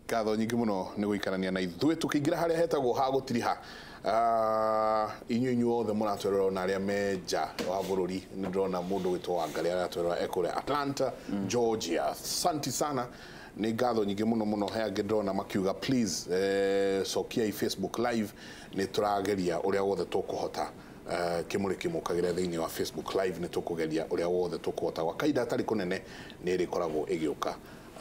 Ngatho nyingĩ mũno nĩ gũikarania na ithuĩ tũkĩingĩra harĩa hetagwo ha gũtiriha. Inyuĩ inyuothe mũratwerera ona arĩa me nja wa bũrũri, nĩ ndĩrona mũndũ wĩtwo Wangarĩ aratwerera e kũrĩa Atlanta, Georgia. Asante sana, nĩ ngatho nyingĩ mũno mũno. He angĩ ndĩrona makiuga please, cokiai Facebook Live. Nĩ tũrageria ũrĩa wothe tũkũhota. Kĩmũrĩ kĩmũkagĩra thĩinĩ wa Facebook Live, nĩ tũkũgeria ũrĩa wothe tũkũhota. Gwa kahinda hatarĩ kũnene nĩ ĩrĩkoragwo ĩgĩũka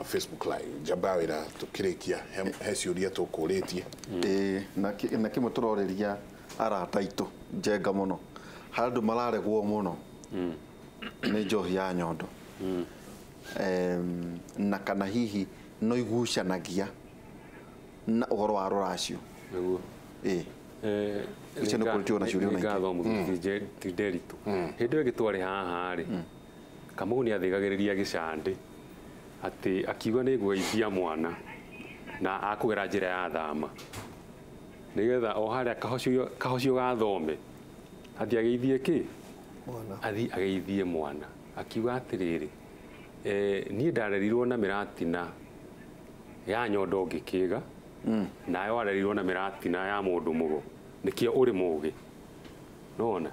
Facebook Live. Njamba ya wĩra, tũkĩrĩkia he ciũria tũkũrĩtie. Ĩĩ, na kĩmwe tũrorĩria arata aitũ njenga mũno, harĩ andũ mararegwo mũno nĩ njohi ya nyondo. Na kana hihi no igucanagia na ũhoro wa rũracio? Nĩguo. Ĩĩ. Icio nĩ kũrutwo na ciũria nĩ ona ingĩ. Ngatho mũthuri ti Nderitu. Hĩndĩ ĩyo ĩngĩ twarĩ haha rĩ, Kamau nĩ athĩgagĩrĩria gĩcandĩ atĩ akiuga nĩ ngũgeithia mwana na akũgera njĩra ya thama nĩgetha o harĩa kahocio gathome athiĩ ageithie kĩ? Mwana. Athiĩ ageithie mwana. Akiuga atĩrĩrĩ, niĩ ndarerirwo na mĩratina ya nyondo ngĩkĩga, nawe warerirwo na mĩratina ya mũndũ mũgo, nĩkĩo ũrĩ mũgĩ. Nona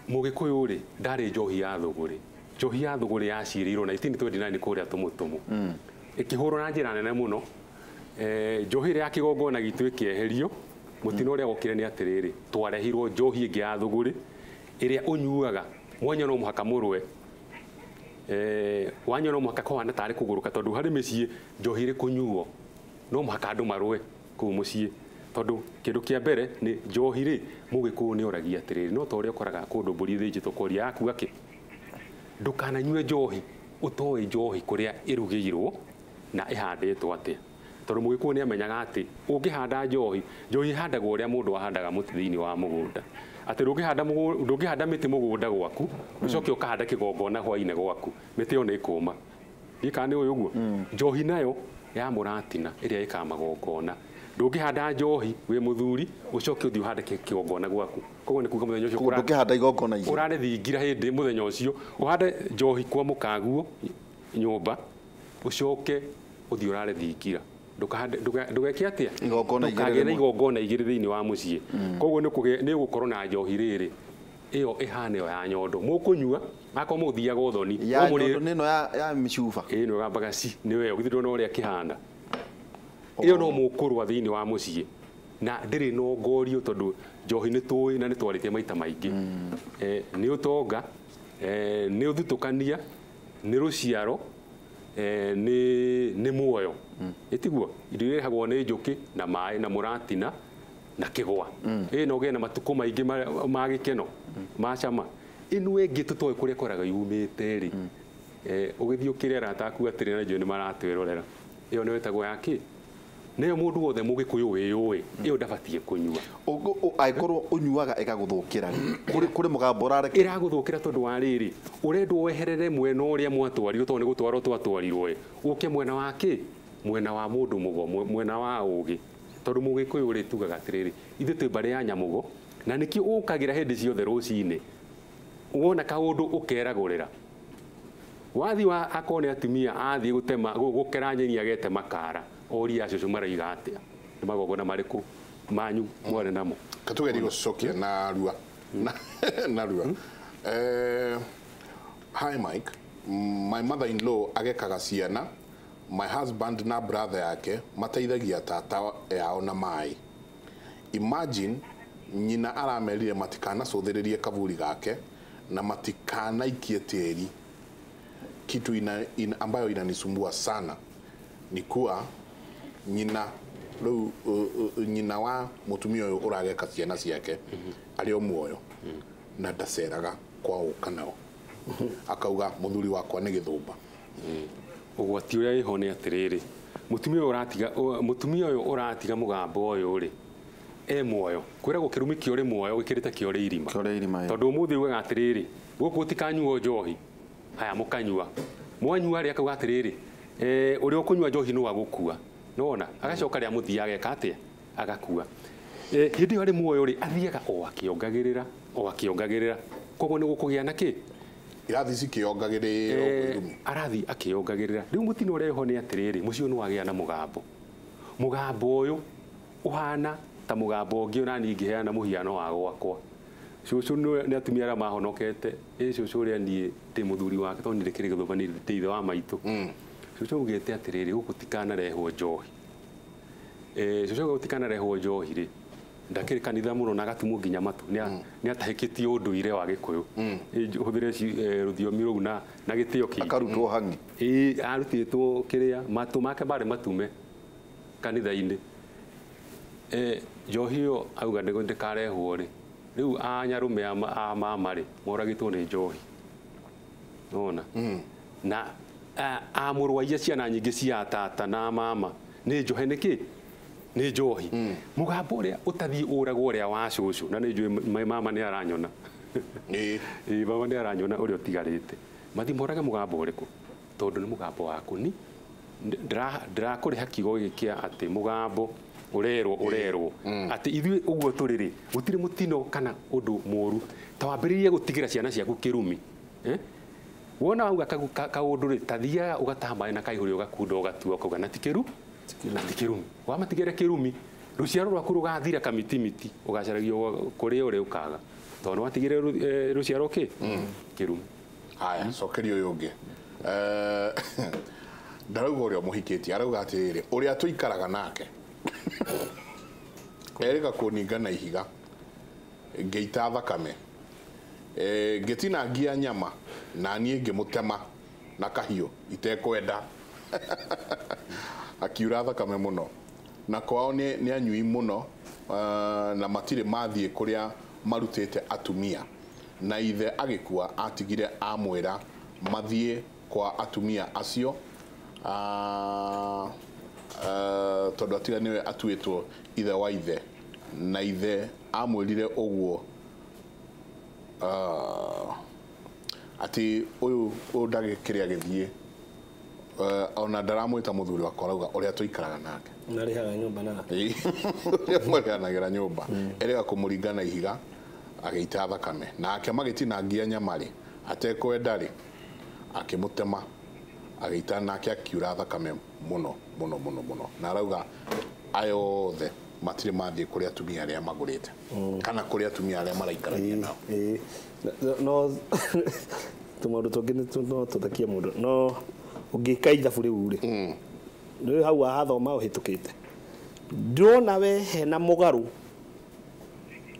mũgĩkũyũ rĩ, ndarĩ njohi ya thũgũrĩ. Njohi ya thũgũrĩ yacirĩirwo 1929 kũrĩa Tũmũtũmũ, ĩkĩhũrwo na njĩra nene mũno. Njohi ĩrĩa ya kĩgongona gitũ ĩkĩeherio. Mũtino ũrĩa wokire nĩ atĩrĩrĩ, twarehirwo njohi ĩngĩ ya thũgũrĩ ĩrĩa ũnyuaga mwanya no mũhaka mũrũe, wanyua no mũhaka kũhana tarĩ kũgũrũka, tondũ harĩ mĩciĩ njohi ĩrĩ kũnyuo no mũhaka andũ marũe kũu mũciĩ, tondũ kĩndũ kĩa mbere nĩ njohi rĩ, mũgĩkũyũ nĩ oragia atĩrĩrĩ, no ta ũrĩa ũkoraga kũndũ mbũri ĩthĩnjĩtwo koria yakua kĩ, ndũkananyue njohi ũtoĩ njohi kũrĩa ĩrugĩirwo na ĩhandĩtwo atĩa, tondũ mũgĩkũyũ nĩ amenyaga atĩ ũngĩhanda njohi, njohi ĩhandagwo ũrĩa mũndũ ahandaga mũtĩ thĩinĩ wa mũgũnda, atĩ ndũngĩhanda mĩtĩ mũgũnda gwaku ũcoke ũkahanda kĩgongona hwainĩ gwaku, mĩtĩ ĩyo nĩ ĩkũma. Ndiũĩ kana nĩ ũĩ ũguo. Njohi nayo ya mũratina ĩrĩa ĩkaga magongona, ndũngĩhanda njohi wĩ mũthuri ũcoke ũthiĩ ũhande kĩgongona gwaku. Koguo nĩ kuga mũthenya ũcio Koguo ndũngĩhanda igongona igĩrĩ. Ũrare thingira hĩndĩ mũthenya ũcio ũhande njohi kwa mũkaguo nyũmba, ũcoke ũthiĩ ũrare thingira. Ndũgeke atĩa? Igongona igĩrĩ Ndũkagĩe na rĩmwe. igongona igĩrĩ thĩinĩ wa mũciĩ. Koguo nĩ ũgũkorwo na njohi rĩrĩ ĩyo ĩhana ĩyo ya nyondo mũkũnyua akorwo mũthiaga ũthoni. Ya No mũrĩ- nyondo nĩ ĩno ya mĩcuba. Ĩĩ, nĩ ũgambaga ci nĩ weyo, githĩ ndũrona ũrĩa kĩhana? Ĩyo no mũkũrũa thĩinĩ wa mũciĩ na ndĩrĩ na ũngorio, tondũ njohi nĩ tũĩ na nĩ twarĩtie maita maingĩ. Nĩ ũtonga, nĩ ũthutũkania, nĩ rũciaro, nĩ muoyo. Ĩtiguo indo iria irehagwo nĩ njũkĩ na maĩ na mũratina na kĩgwa. Ĩĩ, na ũgĩe na matukũ maingĩ ma gĩkeno ma cama. Ĩno ĩngĩ tũtoĩ kũrĩa ĩkoraga yumĩte rĩ, ũgĩthiĩ ũkĩre arata aku atĩrĩ na njũĩ nĩ maratwĩrorera, ĩyo nĩyo ĩtagwo ya kĩ? Nĩyo mũndũ wothe mũgĩkũyũ wĩyũĩ ĩyo ndabatiĩ kũnyua. Angĩkorwo ũnyuaga ĩgagũthũkĩra rĩ, kũrĩ mũgambo ũrareke? Ĩragũthũkĩra tondũ wa rĩrĩ, ũrendwo weherere mwena ũrĩa mwatwarirwo, tondũ nĩ gũtwarwo twatwarirwo ĩ, ũke mwena wa kĩ? Mwena wa mũndũ mũgo, mwena wa ũgĩ. Tondũ mũgĩkũyũ rĩ, tugaga atĩrĩrĩ, ithuĩ twĩ mbarĩ ya nyamũgo, na nĩkĩo ũkagĩra hĩndĩ ciothe rũcinĩ wona kaũndũ ũkeragũrĩra. Wathiĩ wa akorwo nĩ atumia athiĩ gũtema, gũkera nyeni agete makara, oria acũcũ maraiga atĩa, nĩ magongona marĩkũ manyu mwarĩ namo. Katugerie gũcokia narua. Narua. Hi Mike, my mother-in-law agekaga ciana, my husband na brother yake mateithagia tata yao na maĩ. Imagine nyina aramerire matikanacũthĩrĩrie kaburi gake na matikanaikie tĩri. Kitu ambayo inanisumbua sana ni kuwa nyina rĩu, nyina wa mũtumia ũyũ ũrageka ciana ciake arĩ o muoyo na ndaceraga kwa ũka nao, akauga mũthuri wakwa nĩ gĩthũmba. Ũgwati ũrĩa wĩho nĩ atĩrĩrĩ, mũtumia ũyũ ũratiga mũgambo ũyũ rĩ, e muoyo. Kwĩragwo kĩrumi kĩa ũrĩ muoyo gĩkĩrĩte kĩa ũrĩ irima. Kĩa ũrĩ irima, ĩ. Tondũ ũmũthĩ ugaga atĩrĩrĩ, gũkũ gũtikanyuo njohi, haya mũkanyua. Mwanyua rĩ, akauga atĩrĩrĩ, ũrĩa ũkũnyua njohi no agũkua. Nĩwona? Agacoka rĩa mũthia ageka atĩa? Agakua. Hĩndĩ ĩyo arĩ muoyo rĩ, athiaga o akĩongagĩrĩra, o akĩongagĩrĩra. Koguo nĩ gũkũgĩa na kĩ? Irathi cikĩongagĩrĩra ũguo irumi. Arathi akĩongagĩrĩra. Rĩu mũtino ũrĩa wĩho nĩ atĩrĩrĩ, mũciĩ ũyũ nĩ wagĩa na mũgambo. Mũgambo ũyũ ũhana ta mũgambo ũngĩ ona niĩ ingĩheana mũhiano wa gwakwa. Cũcũ nĩ atumia arĩa mahonokete, ĩ cũcũ ũrĩa niĩ ndĩ mũthuri wake tondũ niĩ ndĩkĩrĩ gĩthũba niĩ ndĩ ithe wa maitũ. Cũcũ augĩte atĩrĩrĩ, gũkũ tikanarehwo njohi. Cũcũ auga gũtikanarehwo njohi rĩ, ndakĩrĩ kanitha mũno na agatumwo nginya matũ. Nĩ atahĩkĩtie ũndũire wa Gĩkũyũ. Hũthĩre rũthiomi rũu na gĩtĩo kĩingĩ. Akarutwo hang'i. Ĩĩ, arutĩtwo kĩrĩa, matũ make marĩ matume kanitha-inĩ. Njohi ĩyo auga ndĩkarehwo rĩ, rĩu anyarũme a mama rĩ, moragĩtwo nĩ njohi. Nĩwona? Na amũrwaia ciana nyingĩ cia tata na mama nĩ njohe nĩkĩ? Nĩ njohi. Mũgambo ũrĩa ũtathiĩ ũragwo ũrĩa wa cũcũ, na nĩ njũĩ mama nĩ aranyona. Ĩĩ, mama nĩ aranyona ũrĩa ũtigarĩte. Mathiĩ morage mũgambo ũrĩkũ? Tondũ nĩ mũgambo waku ni ndĩrakũrĩha kiugo gĩkĩ kĩa atĩ mũgambo ũrerwo ũrerwo atĩ ithuĩ ũguo tũrĩ rĩ, gũtirĩ mũtino kana ũndũ mũru ta wambĩrĩrie gũtigĩra ciana ciaku kĩrumi. Wona wauga kaũndũ rĩ, ta thiaga ũgataha maĩ na kaihũri ũgakunda ũgatua ũkauga na ti kĩru na ti kĩrumi. Wamatigĩra kĩrumi, rũciaro rwaku rũgathira kamitimiti, ũgacaragio kũrĩa ũrĩ ũkaga tondũ nĩ watigĩre rũciaro kĩ kĩrumi. Haya, cokeria ũyũ ũngĩ. Ndarauga ũrĩa ũmũhikĩtie, arauga atĩrĩrĩ, ũrĩa tũikaraga nake erĩga kũninga na ihiga, ngĩita thakame, ngĩtinangia nyama na niĩ ngĩmũtema na kahiũ itekwenda. Akiura thakame mũno. Na kwao nĩ anyui mũno, na matirĩ mathiĩ kũrĩa marutĩte atumia. Na ithe agĩkua atigire amwĩra mathiĩ kwa atumia acio, tondũ atiga nĩwe atuĩtwo ithe wa ithe. Na ithe amwĩrire ũguo, atĩ ũyũ ndagĩkĩrĩa gĩthiĩ, ona ndaramwĩta mũthuri wakwa, arauga ũrĩa tũikaraga nake. Marĩhaga nyũmba nake. Ũrĩa marĩhanagĩra nyũmba. Erĩga kũmũringa na ihiga agĩita thakame. Nake magĩtinangia nyama rĩ, atekwenda rĩ, akĩmũtema, agĩita nake akiura thakame mũno mũno mũno mũno. Na arauga aya othe matirĩ mathiĩ kũrĩ atumia arĩa magũrĩte kana kũrĩ atumia arĩa maraikarania nao. No tũmaũndũ tũngĩ no tũthakie mũndũ, no ũngĩka ithabu rĩu rĩ, rĩu hau wahathoma ũhĩtũkĩte, ndĩrona we hena mũgarũ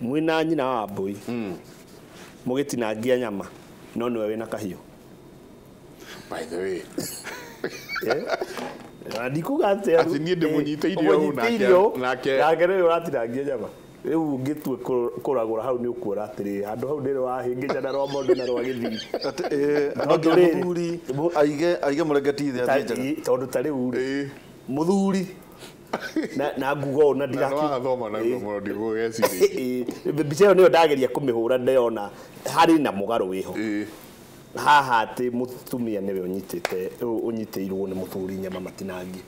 mwĩna nyina wa mbũi mũgĩtinangia nyama, no nĩwe wĩna kahiũ. By the way, ndikuga atĩ atĩ niĩ ndĩmũnyitĩire ũũ nake nake nĩwe ũratinangia nyama. Rĩu ũngĩtue kũragũra hau nĩ ũkuona atĩrĩ, handũ hau nĩrĩ wahĩngĩca na rwa mondo na rwa gĩthii. No nginya mũthuri aige mũrengeti ithe athĩnjaga. Tondũ ta rĩu rĩ, mũthuri na nguga ũũ na Na wathoma naguo mũno ndigũgecirĩtie. Mbica ĩyo nĩyo ndageria kũmĩhũra ndĩrona harĩ na mũgarũ wĩho. Haha atĩ mũtumia nĩwe ũnyitĩte ũnyitĩirwo nĩ mũthuri nyama matinangie.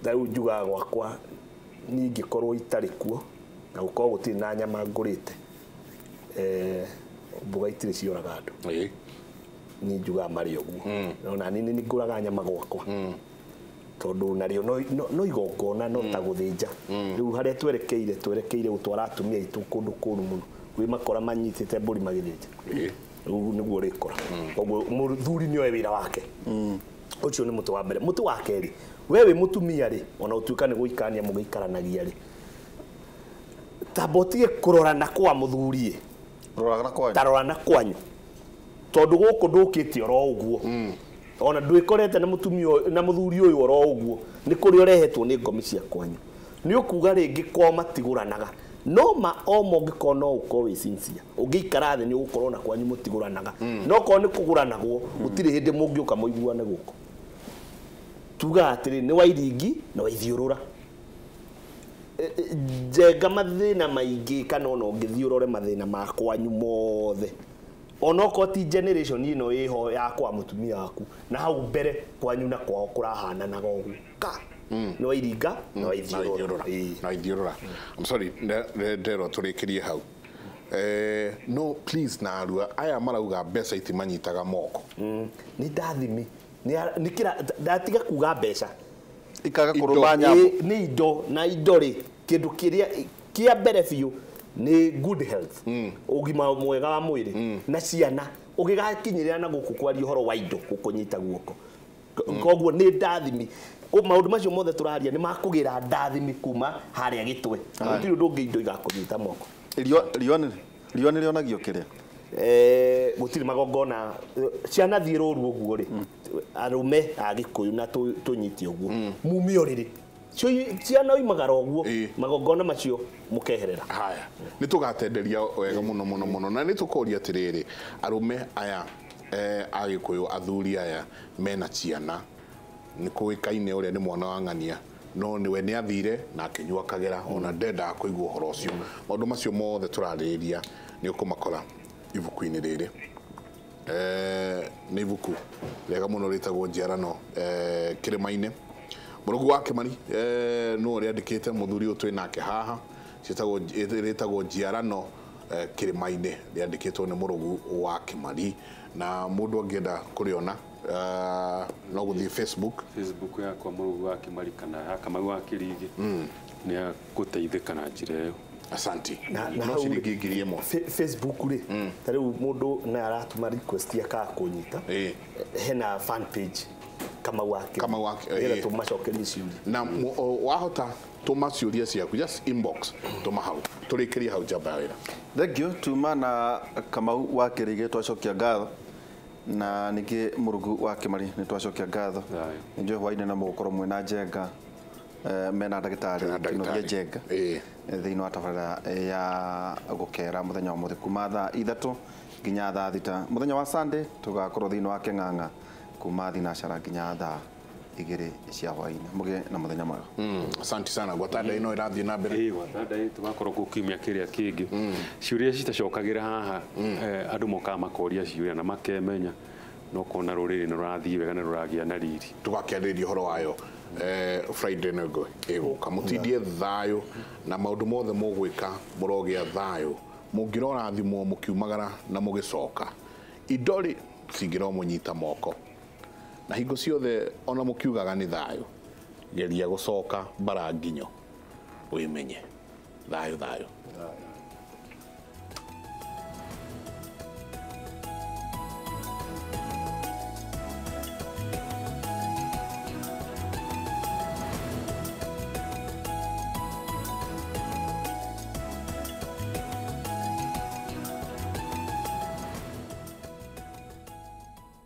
Rĩu njugaga gwakwa niĩ ingĩkorwo itarĩ kuo na gũkorwo gũtirĩ na nyama ngũrĩte, mboga itirĩ cioraga andũ. Niĩ njugaga marĩ ũguo. Ona niĩ nĩ ngũraga nyama gwakwa. Tondũ narĩo no igongona no ta gũthĩnja. Rĩu harĩa twerekeire twerekeire gũtwara atumia aitũ kũndũ kũũru mũno. Kwĩ makora manyitĩte mbũri magĩthĩnja. Rĩu nĩguo ũrĩkora. Koguo mũthuri nĩoe wĩra wake. Ũcio nĩ mũtĩ wa mbere. Mũtĩ wa kerĩ, we wĩ mũtumia rĩ, ona ũtuĩka nĩ gũikarania mũgĩikaranagia rĩ, tamba ũtige kũrorana kwa mũthuri ĩ. Rorana kwanyu. Ta rorana kwanyu. Tondũ gũkũ ndũkĩte oro ũguo. Ona ndwĩkorete na mũtumia na mũthuri ũyũ oro ũguo, nĩ kũrĩa ũrehetwo nĩ ngomi cia kwanyu. Nĩ ũkuga rĩngĩ kwao matigũranaga. No ma o mũngĩkorwo no ũkorwo wĩ sincere. Ũngĩikara thĩ nĩ ũgũkorwo na kwanyu mũtigũranaga. No korwo nĩ kũgũranagwo, gũtirĩ hĩndĩ mũngĩũka mũiguane gũkũ. Tugaga atĩrĩ nĩ wairingi na waithiũrũra. Njenga mathĩna maingĩ kana ona ũngĩthiĩ ũrore mathĩna ma kwanyu mothe. Onokorwo ti generation ĩno ĩho ya kwa mũtumia waku, na hau mbere kwanyu na kwao kũrahananaga ũguo. Ka no iringa no ithiũrũra. No ithiũrũra. I'm sorry, nderwo tũrĩkĩrie hau. No please na arua aya marauga mbeca itimanyitaga moko. Nĩ ndathimi nĩ kĩra ndatiga kuga mbeca ikaga kũrũma nyambo. Nĩ indo na indo rĩ kĩndũ kĩrĩa kĩa mbere biũ nĩ good health, ũgima mwega wa mwĩrĩ na ciana ũgĩgakinyĩrĩra na gũkũ kwaria ũhoro wa indo gũkũnyita guoko. Koguo nĩ ndathimi maũndũ macio mothe tũraria nĩ makũgĩra ndathimi kuma harĩa gĩtwe. Gũtirĩ ũndũ ũngĩ indo igakũnyita moko. Riũa nĩ rĩonagio kĩrĩa? Gũtirĩ magongona ciana thiĩ rũru ũguo rĩ arũme a Gĩkũyũ na tũnyite ũguo mume ũrĩrĩ ciana oimagara ũguo magongona macio mũkeherera. Haya nĩ tũgatenderia wega mũno mũno mũno na nĩ tũkoria atĩrĩrĩ arũme aya a Gĩkũyũ athuri aya mena ciana nĩ kũĩkaine ũrĩa nĩ mwana wa ng'ania no nĩwe nĩ athire na akĩnyua kagera ona ndendaga kũigua ũhoro ũcio. Maũndũ macio mothe tũrarĩrĩria nĩ ũkũmakora ibuku-inĩ rĩrĩ. Nĩ ibuku rĩega mũno rĩtagwo Njiarano Kĩrĩma-inĩ. Mũrũgu wa Kĩmari nĩwe ũrĩandĩkĩte mũthuri ũyũ twĩ nake haha rĩtagwo Njiarano Kĩrĩma-inĩ rĩandĩkĩtwo nĩ Mũrũgu wa Kĩmari na mũndũ angĩenda kũrĩona no gũthiĩ Facebook yakwa Mũrũgu wa Kĩmari kana ya Kamau wa Kĩrigi nĩ agũteithĩka na njĩra ĩyo. Asante. No ciringi 1000. Facebook rĩ ta rĩu mũndũ nĩ aratũma request akaga kũnyita hena fan page Kamau wa Kĩrigi. Kamau wa Nĩgetha tũmacokerie ciũria. Na wahota tũma ciũria ciaku just inbox tũma hau tũrĩkĩrie hau njamba ya wĩra. Thank you tuma na Kamau wa Kĩrigi twacokia ngatho na ningĩ Mũrũgu wa Kĩmari nĩ twacokia ngatho. Nĩ njũĩ hwainĩ na mũgũkorwo mwĩna Njenga mena ndagĩtarĩ Kĩnuthia Njenga thĩinĩ wa tabarĩra ya gũkera mũthenya wa mũthĩ kuma thaa 3 nginya thaa 6. Mũthenya wa Sunday tũgakorwo thĩinĩ wa Kĩng'ang'a kuma thinacara nginya thaa 2 cia hwainĩ. Mũgĩe na mũthenya mwega. Asante sana. Gwatanda ĩno ĩrathiĩ na mbere. Gwatanda tũgakorwo kũu kiumia kĩrĩa kĩngĩ. Ciũria citacokagĩra haha andũ mokaga makoria ciũria na makemenya no kona rũrĩrĩ nĩ rũrathiĩ wega na rũragĩa na riri. Tũgakĩarĩrĩria ũhoro wayo Friday nĩguo ĩgũka. Mũtindie thayũ na maũndũ mothe mũgwĩka mũrogĩa thayũ. Mũngĩrora thimũ mũkiumagara na mũgĩcoka. Indo rĩ cingĩromũnyita moko. Na hingo ciothe ona mũkiugaga nĩ thayũ geria gũcoka mbara nginyo wĩmenye. Thayũ thayũ.